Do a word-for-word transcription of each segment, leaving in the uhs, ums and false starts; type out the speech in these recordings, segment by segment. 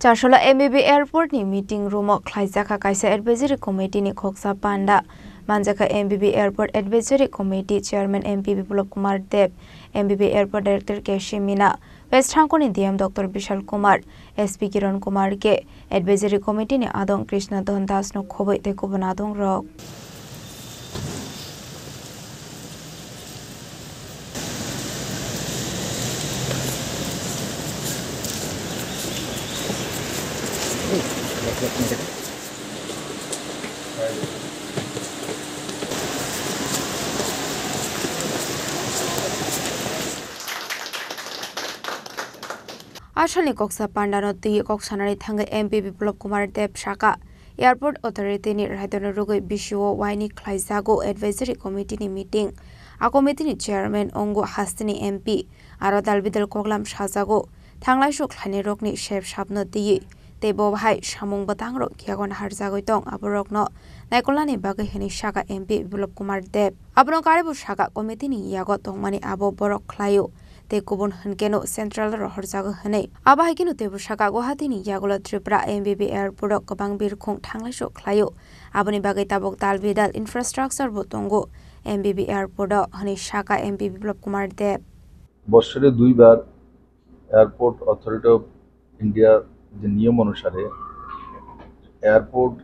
Chasolo M B B Airport ni meeting room o khlaijakha kaisa advisory committee ni khoksa panda. Manjakha M B B Airport Advisory Committee Chairman M P Biplab Kumar Deb, M B B Airport Director K C Mina, West Hangkor ni D M Doctor Bishal Kumar, S P Kiran Kumar K, Advisory Committee ni adong Krishna Don Das no khoboi tei kubun adong rok. Asalni koksa pandano twi kok sanani thangwi M P Biplab Kumar Deb saka, Airport Authority ni raidano rwgwi B C O Y ni khlaijago Advisory Committee ni meeting. A committee ni chairman wngo hasteni M P, aro dalbidal koklam sajago, thanglai suk khlainai rokni sep sapno twiwi. Tei bo bahai samung bwtang rok kiyago naharjagwi tong, aborokno naikolnani bagwi hwnwi saka M P Biplab Kumar Deb. Abono karwi bo saka committee ni yago tongmani abo borok khlaio. Tei kubun hwnkeno central rohorjago hwnwi. Abo hai kheno teibo saka Guwahati ni yagulo Tripura M B B Airport o kwbang birkhung thanglai suk khlaio. Aboni bagwi tabuk dalbidal infrastructure bo tongo M B B Airport o hwnwi saka M P Biplab Kumar Deb. বছরে দুইবার airport authority of ইন্ডিয়ার যে নিয়ম অনুসারে এয়ারপোর্ট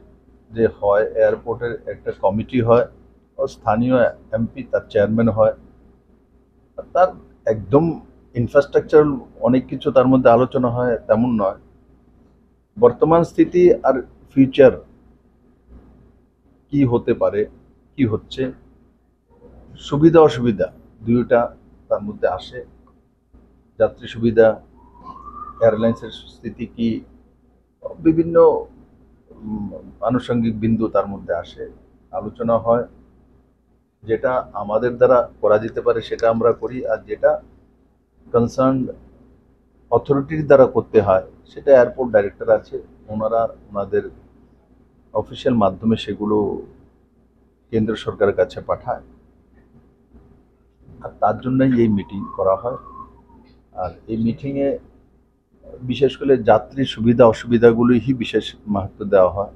যে হয়, এয়ারপোর্টের একটা কমিটি হয়, ও স্থানীয় এমপি তার চেয়ারম্যান হয়। আর তার একদম ইনফ্রাস্ট্রাকচার, অনেক কিছু তার মধ্যে আলোচনা হয়, তেমন নয়। বর্তমান স্থিতি আর ফিউচার কি হতে পারে, কি হচ্ছে, সুবিধা অসুবিধা দুইটা তার মধ্যে আসে। যাত্রী সুবিধা, এয়ারলাইন্সের স্থিতি কি, বিভিন্ন, উম, আনুষঙ্গিক বিন্দু তার মধ্যে আসে, আলোচনা হয়। যেটা আমাদের দ্বারা করা যেতে পারে সেটা আমরা করি, আর যেটা কনসার্ন অথরিটির দ্বারা করতে হয় সেটা এয়ারপোর্ট ডাইরেক্টর আছে, ওনারা ওনাদের অফিসিয়াল মাধ্যমে সেগুলো কেন্দ্র সরকারের কাছে পাঠায়। আর তার জন্যই এই মিটিং করা হয়। আর এই মিটিংয়ে বিশেষ করে যাত্রী সুবিধা অসুবিধাগুলোই বিশেষ মাহাত্ম্য দেওয়া হয়।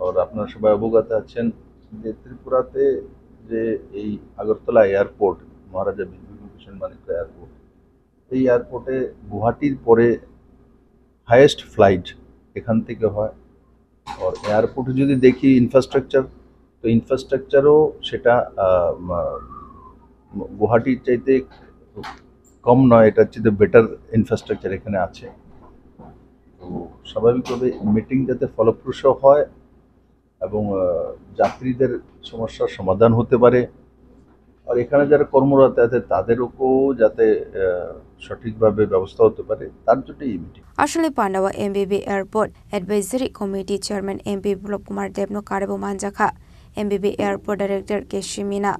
আর আপনারা সবাই অবগত আছেন যে ত্রিপুরাতে যে এই আগরতলা এয়ারপোর্ট, মহারাজা বিভূতিভূষণ মাণিক্য এয়ারপোর্ট, এই এয়ারপোর্টে গুয়াহাটির পরে হায়েস্ট ফ্লাইট এখান থেকে হয়। আর এয়ারপোর্টে যদি দেখি ইনফ্রাস্ট্রাকচার, তো ইনফ্রাস্ট্রাকচারও সেটা, আহ, মা-, গুয়াহাটির চাইতে কম নয়, এটা হচ্ছে বেটার ইনফ্রাস্ট্রাকচার এখানে আছে। তো স্বাভাবিকভাবে মিটিং যাতে ফলপ্রসূ হয় এবং, আহ, যাত্রীদের সমস্যার সমাধান হতে পারে, আর এখানে যারা কর্মরত আছে তাদেরকেও যাতে, আহ, সঠিকভাবে ব্যবস্থা হতে পারে, তার জন্য এই meeting. Aswkni pandao M B B Airport Advisory Committee Chairman M P Biplab Kumar Debno karwi bo manjakha. M B B Airport Director K C Mina,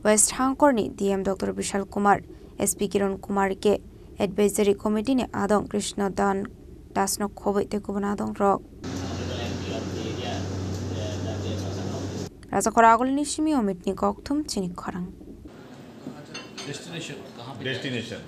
West Hangkorni D M Doctor Bishal Kumar, S P Kiran Kumar K, Advisory Committee ni adong Krishna Dan Dasno khoboi tei kubun adong rok. Rajakhor agulini simi omitni kokthum chini khorang. Destination.